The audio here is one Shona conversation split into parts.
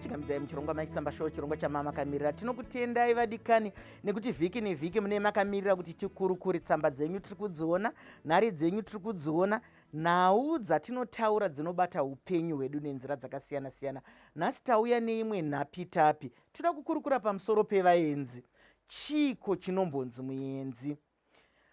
Tinokuchingamidzai muchirongwa Maisamba Show, chirongwa chamamakamirira. Tinokutendai vadikani nekuti vhiki nevhiki mune makamirira kuti tikurukure. Tsamba dzenyu tiri kudziona, nhare dzenyu tiri kudziona, nhau dzatinotaura dzinobata upenyu hwedu nenzira dzakasiyana siyana. Nhasi tauya neimwe nhapitapi. Toda kukurukura pamusoro pevaenzi. Chiiko chinombonzi muenzi?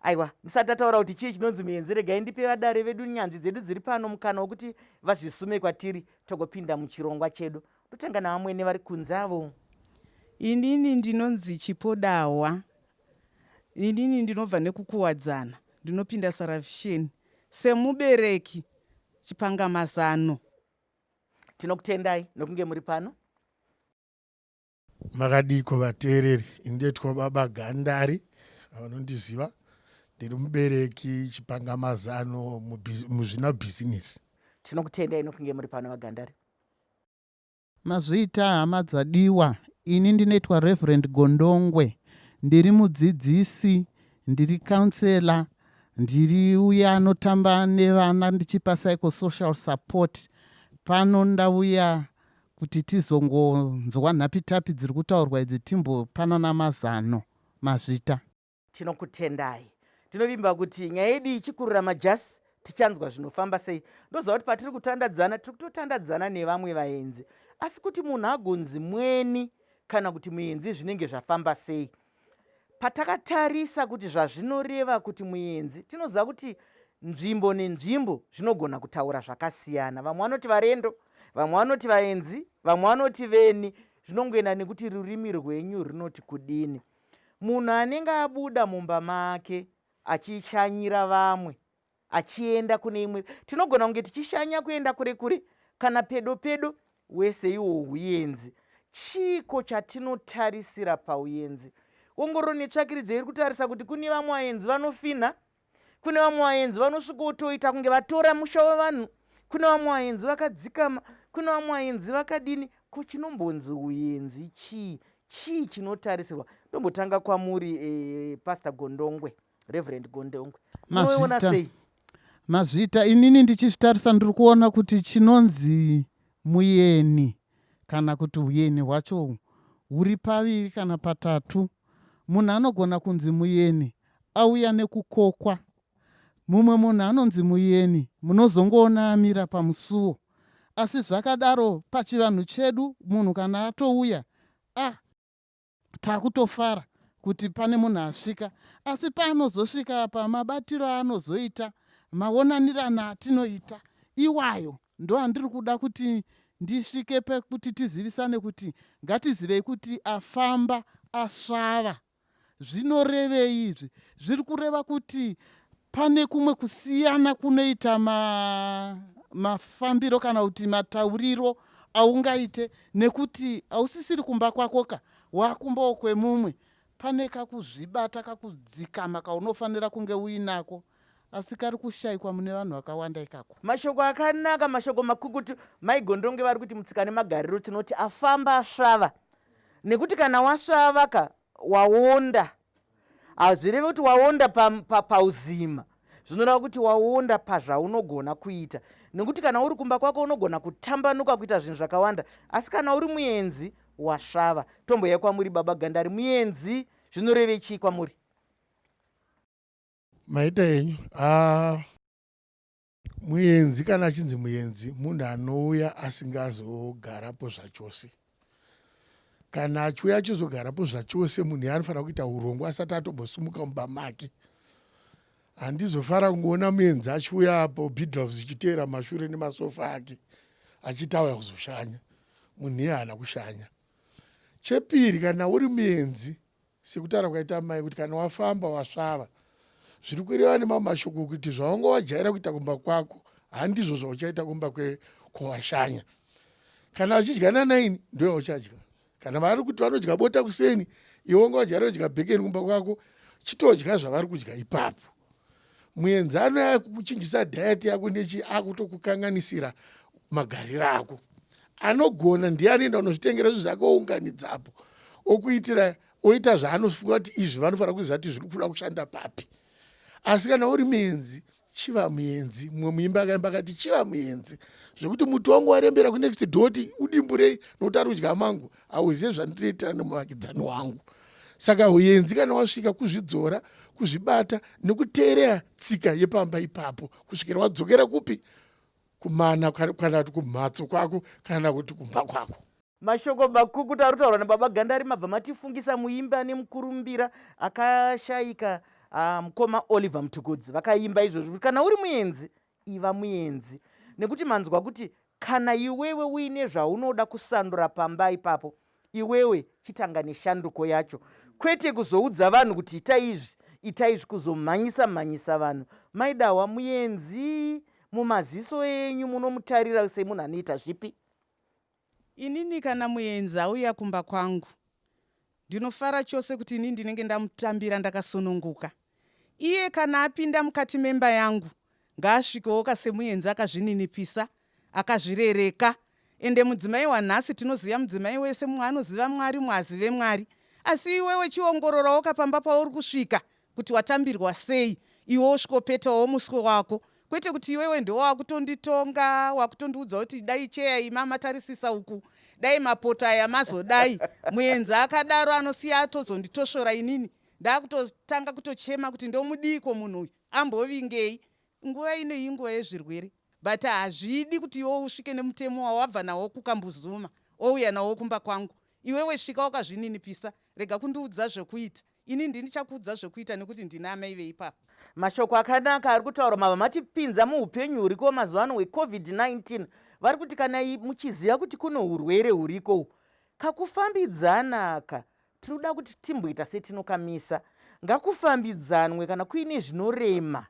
Aiwa, musati tataura kuti chii chinonzi muenzi, regai ndipe vadare vedu, nyanzvi dzedu dziri pano, mukana wekuti vazvisume kwatiri, togopinda muchirongwa chedu. Ndotanga navamwene vari kunze avo. Inini ndinonzi Chipo Dahwa. Inini ndinobva nekuKuwadzana, ndinopinda Saravhisheni semubereki chipangamazano. Tinokutendai nokunge muri pano. Makadiko vateereri, ini ndoitwa Baba Gandari, vanondiziva. Ndiri mubereki chipangamazano muzvinabhizinesi. Tinokutendai nokunge muri pano vaGandari. Mazviita hama dzadiwa, ini ndinoitwa Reverend Gondongwe, ndiri mudzidzisi, ndiri councillor, ndiri uya anotamba nevana ndichipa psychosocial support. Pano ndauya kuti tizongonzwa nhapitapi dziri kutaurwa idzi timbopanana mazano. Mazvita. Tinokutendai. Tinovimba kuti nyaya yedu ichikurura majasi tichanzwa zvinofamba sei. Ndoziva kuti patiri kutandadzana tiri kutotandadzana nevamwe vaenzi, asi kuti munhu agonzi mweni kana kuti muenzi zvinenge zvafamba sei? Patakatarisa kuti zvazvinoreva kuti muenzi, tinoziva kuti nzvimbo nenzvimbo zvinogona kutaura zvakasiyana. Vamwe vanoti varendo, vamwe vanoti vaenzi, vamwe vanoti veni. Zvinongoenda nekuti rurimi rwenyu runoti kudini. Munhu anenge abuda mumba make achishanyira vamwe achienda kune imwe, tinogona kunge tichishanya kuenda kure kure kana pedo pedo, wese iwo huyenzi. Chiiko chatinotarisira pauyenzi? Ongororo netsvakiridzo iri kutarisa kuti kune vamwe vaenzi vanofinha, kune vamwe vaenzi vanosvikotoita kunge vatora musha wevanhu, kune vamwe vaenzi vakadzikama, kune vamwe vaenzi vakadini. Ko chinombonzi uyenzi chii? Chii chinotarisirwa? Ndombotanga kwamuri Pastor Gondongwe, Reverend Gondongwe, munoiona sei? Mazvita. Inini ndichizvitarisa ndiri kuona kuti chinonzi muyeni kana kuti uyeni hwacho huri paviri kana patatu. Munhu anogona kunzi muyeni auya nekukokwa. Mumwe munhu anonzi muyeni munozongoona amira pamusuwo. Asi zvakadaro pachivanhu chedu munhu kana atouya ah takutofara kuti pane munhu asvika, asi paanozosvika apa mabatiro aanozoita, maonanirana atinoita iwayo ndo andiri kuda kuti ndisvike pekuti tizivisane kuti ngatizivei kuti afamba asvava. Zvinorevei izvi? Zviri kureva kuti pane kumwe kusiyana kunoita mafambiro kana kuti matauriro aungaite nekuti hausisiri kumba kwako ka, wakumbawo kwemumwe. Pane kakuzvibata, kakudzikama kaunofanira kunge uinako, asi kari kushaikwa mune vanhu vakawanda ikako. Mashoko akanaka, mashoko makukutu. Mai Gondonge vari kuti mutsika nemagariro tinoti afamba asvava, nekuti kana wasvava ka waonda. Hazvirevi kuti waonda pauzima, zvinoreva kuti waonda pazvaunogona kuita, nekuti kana uri kumba kwako unogona kutambanuka kuita zvinhu zvakawanda, asi kana uri muenzi wasvava. Tomboya kwamuri Baba Gandari, muenzi zvinoreve chii kwamuri? Maita henyu. Muenzi kana achinzi muenzi munhu anouya asingazogarapo zvachose. Kana achiuya achizogarapo zvachose munhu iye anofanira kuita urongwa asati atombosimuka mumba make. Handizofara kungoona muenzi achiuya apo bidrov zichiteera mashure nemasofa ake achiti auya kuzoshanya. Munhu iye haana kushanya. Chepiri, kana uri muenzi sekutaura kwaita mai kuti kana wafamba wasvava, zviri kureva nemamwe mashoko kuti zvawanga wajaira kuita kumba kwako handizvo zvauchaita kumba kwawashanya. Kana vachidya nanaini ndo yauchadya. Kana vari kuti vanodya bota kuseni, iwe wanga wajaira kudya bhekeni kumba kwako, chitodya zvavari kudya ipapo. Muenzano yakukuchinjisa diet yako nechi akutokukanganisira magariro ako. Anogona ndiye anoenda unozvitengera zvinhu zvake ounganidzapo okuitira oita zvaanofunga kuti izvi vanofanira kuziva kuti zviri kuda kushanda papi. Asi kana uri muenzi, Chiva muenzi. Mumwe muimbi akaimba akati chiva muenzi zvekuti muti wangu warembera kunext door ti udimburei nokuti ari kudya mangu, hauzive zvandinoitira nemuvakidzani wangu. Saka uenzi kana wasvika, kuzvidzora, kuzvibata nekuteerera tsika yepamba ipapo kusvikira wadzokera kupi, kumana kana kuti kumhatso kwako kana kuti kumba kwako. Mashoko makukutu ari kutaurwa nababa Gandari mabva matifungisa muimbi ane mukurumbira akashaika, mukoma Oliver Mutukudzi. Vakaimba izvozvo kuti kana uri muenzi, iva muenzi, nekuti manzwa kuti kana iwewe uine zvaunoda kusandura pamba ipapo, iwewe chitanga neshanduko yacho, kwete kuzoudza vanhu kuti itai izvi, itai izvi, kuzomhanyisa mhanyisa vanhu. Maidawa, muenzi mumaziso enyu munomutarira semunhu anoita zvipi? Inini kana muenzi auya kumba kwangu, ndinofara chose kuti inini ndinenge ndamutambira ndakasununguka. Iye kana apinda mukati memba yangu, ngaasvikewoka semuenzi akazvininipisa, akazvirereka. Ende mudzimai wanhasi tinoziva mudzimai wese, mumwe anoziva Mwari, mumwe hazive Mwari. Asi iwewe chiongororawoka pamba pauri kusvika kuti watambirwa sei, iwe wosvikopetawo muswe wako, kwete kuti iwewe ndiwe wakutonditonga, wakutondiudza kuti dai cheya iyi mamatarisisa uku, dai mapoto aya mazodai. Muenzi akadaro anosiya atozonditosvora inini ndakutotanga kutochema kuti ndomudiiko munhu uyu, ambovingei. Nguva ino inguva yezvirwere, but hazvidi kuti iwe usvike nemutemo wawabva nawo kuKambuzuma ouya nawo kumba kwangu. Iwewe svika wakazvininipisa, rega kundiudza zvekuita. Ini ndini ndichakuudza zvekuita nekuti ndini amai veipapa. Mashoko akanaka ari kutaurwa mava matipinza muupenyu huriko mazuva ano hweCovid-19. Vari kuti kana muchiziva kuti kune urwere huriko uhu, kakufambidzana aka tiri kuda kuti timboita setinokamisa. Ngakufambidzanwe kana kuine zvinorema,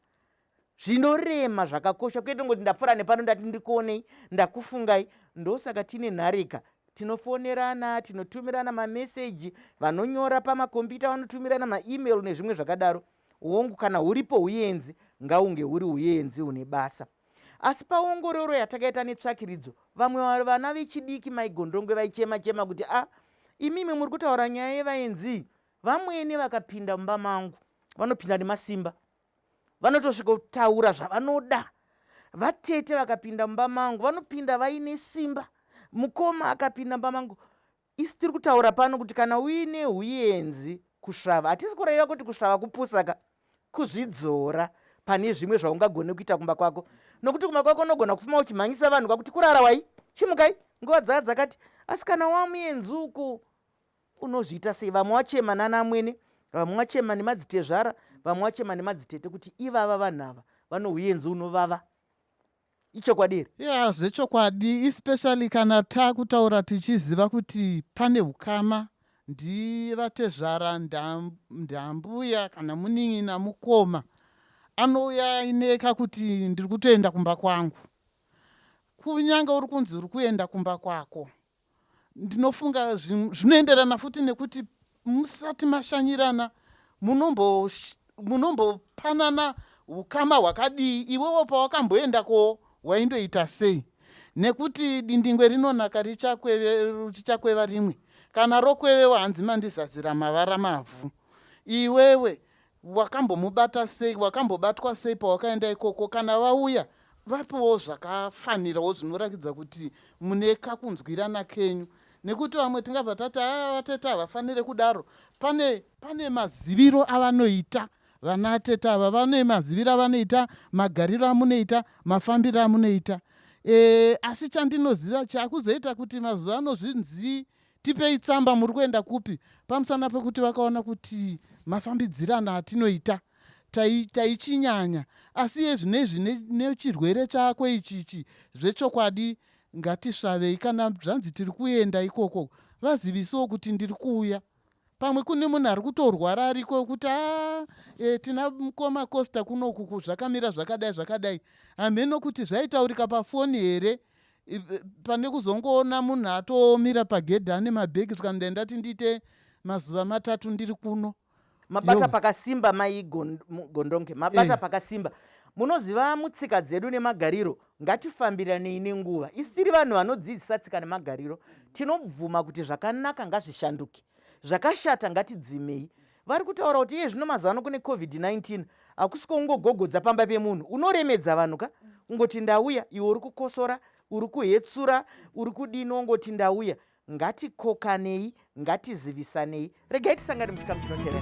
zvinorema zvakakosha, kwete ngoti ndapfuura nepano ndati ndikuonei, ndakufungai. Ndosaka tine nharika, tinofonerana, tinotumirana mameseji, vanonyora pamakombiyuta vanotumirana maemail nezvimwe zvakadaro. Hongu, kana huripo huyenzi, ngaunge huri huyenzi hune basa. Asi paongororo yatakaita netsvakiridzo, vamwe vana vechidiki, Mai Gondongwe, vaichema chema kuti a imimi muri kutaura nyaya yevaenzi, vamwene vakapinda mumba mangu vanopinda nemasimba, vanotosvikotaura zvavanoda. Vatete vakapinda mumba mangu vanopinda vaine simba. Mukoma akapinda mumba mangu. Isi tiri kutaura pano kuti kana uine huyenzi, kusvava, hatisi kureva kuti kusvava kupusa ka, kuzvidzora pane zvimwe zvaungagone kuita kumba kwako, nokuti kumba kwako unogona kufuma uchimhanyisa vanhu kwakuti kurara wai chimukai nguva dzaa dzakati. Asi kana wamuenzi uko unozviita sei? Vamwe wachema nana amwene, vamwe wachema nemadzitezvara, vamwe wachema nemadzitete kuti ivava vanhu ava vanouyenzi unovava. Ichokwadi here? Ya, zvechokwadi, especially kana takutaura tichiziva kuti pane ukama, ndivatezvara, ndambuya kana munin'ina, mukoma anouya aineka kuti ndiri kutoenda kumba kwangu. Kunyange uri kunzi uri kuenda kumba kwako, ndinofunga zvinoenderana futi nekuti musati mashanyirana munombopanana ukama hwakadii, iwewo pawakamboenda ko waindoita sei, nekuti dindingwe rinonaka richakweva rimwe, kana rokwevewa hanzi mandizazira mavara mavhu. Iwewe wakambomubata sei, wakambobatwa sei pawakaenda ikoko? Kana vauya vapiwo zvakafanirawo zvinoratidza kuti mune kakunzwirana kenyu, nekuti vamwe tingabva tati aa vatete havafanire kudaro. Pane maziviro avanoita vana tete ava, vane maziviro avanoita, magariro amunoita, mafambiro amunoita. Asi chandinoziva chakuzoita kuti mazuva ano zvinzi tipei tsamba muri kuenda kupi, pamusana pekuti vakaona kuti mafambidzirano atinoita taichinyanya. Asi iye zvino izvi nechirwere chako ichichi, zvechokwadi ngatisvavei. Kana zvanzi tiri kuenda ikoko, vazivisewo kuti ndiri kuuya. Pamwe kune munhu ari kutorwara ariko kuti a tina mukoma Costa kunoku zvakamira zvakadai zvakadai, hamheno kuti zvaitaurika pafoni here, pane kuzongoona munhu atomira pagedhi ane mabhegi svika ndati ndiite mazuva 3 ndiri kuno. Mabata pakasimba mai Gondonge, mabata pakasimba. Munoziva mutsika dzedu nemagariro, ngatifambiranei nenguva. Isu tiri vanhu vanodzidzisa tsika nemagariro, tinobvuma kuti zvakanaka ngazvishanduke, zvakashata ngatidzimei. Vari kutaura kuti iye zvino mazuva ano kune COVID-19. Hakusi kungogogodza pamba pemunhu, unoremedza vanhu ka. Kungoti ndauya, iwe uri kukosora, uri kuhetsura, uri kudini, wongoti ndauya. Ngatikokanei, ngatizivisanei. Regai tisangane muchikamu chinotevera.